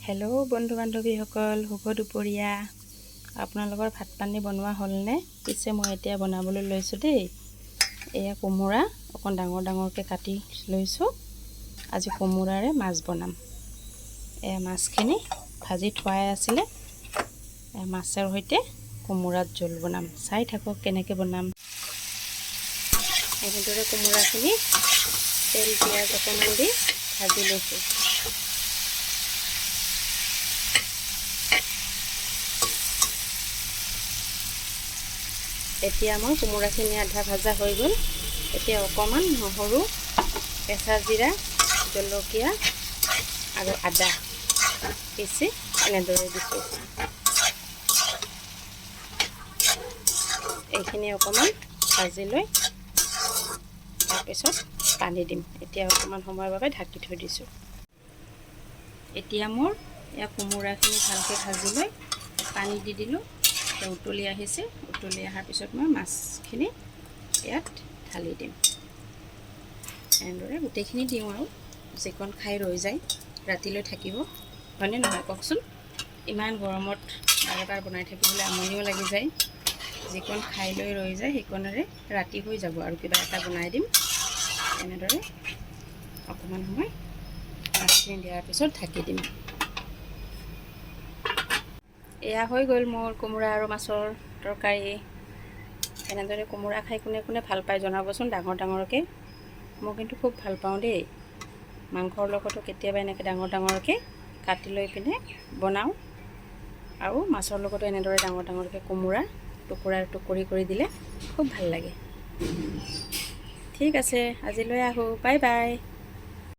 Hello' বন্ধু বান্ধৱীসকল, শুভ দুপৰীয়া। আপোনালোকৰ ভাত পানী বনোৱা হ'লনে? পিছে মই এতিয়া বনাবলৈ লৈছোঁ দেই। এয়া কোমোৰা অকণ ডাঙৰ ডাঙৰকৈ কাটি লৈছোঁ। আজি কোমোৰাৰে মাছ বনাম। এয়া মাছখিনি ভাজি থোৱাই আছিলে। মাছৰ সৈতে কোমোৰাৰ জোল বনাম। চাই থাকক কেনেকৈ বনাম। এনেদৰে কোমোৰাখিনি তেল পিঁয়াজ অকণমান দি ভাজি লৈছোঁ। এতিয়া মই কোমোৰাখিনি আধা ভাজা হৈ গ'ল। এতিয়া অকণমান নহৰু, কেঁচা জিৰা, জলকীয়া আৰু আদা পিচি এনেদৰে দিছোঁ। এইখিনি অকণমান ভাজি লৈ তাৰপিছত পানী দিম। এতিয়া অকণমান সময়ৰ বাবে ঢাকি থৈ দিছোঁ। এতিয়া মোৰ এয়া কোমোৰাখিনি ভালকৈ ভাজি লৈ পানী দি দিলোঁ। এতিয়া উতলি আহিছে। উতলি অহাৰ পিছত মই মাছখিনি ইয়াত ঢালি দিম। এনেদৰে গোটেইখিনি দিওঁ আৰু যিকণ খাই ৰৈ যায়, ৰাতিলৈ থাকিব। হয়নে নহয় কওকচোন? ইমান গৰমত বাৰে বাৰে বনাই থাকিবলৈ আমনিও লাগি যায়। যিকণ খাই লৈ ৰৈ যায়, সেইকণেৰে ৰাতি হৈ যাব আৰু কিবা এটা বনাই দিম। এনেদৰে অকণমান সময় মাছখিনি দিয়াৰ পিছত ঢাকি দিম। এয়া হৈ গ'ল মোৰ কোমোৰা আৰু মাছৰ তৰকাৰী। এনেদৰে কোমোৰা খাই কোনে কোনে ভাল পায় জনাবচোন ডাঙৰ ডাঙৰকৈ। মই কিন্তু খুব ভাল পাওঁ দেই। মাংসৰ লগতো কেতিয়াবা এনেকৈ ডাঙৰ ডাঙৰকৈ কাটি লৈ পিনে বনাওঁ আৰু মাছৰ লগতো এনেদৰে ডাঙৰ ডাঙৰকৈ কোমোৰা টুকুৰা টুকুৰি কৰি দিলে খুব ভাল লাগে। ঠিক আছে, আজিলৈ আহোঁ। Bye bye.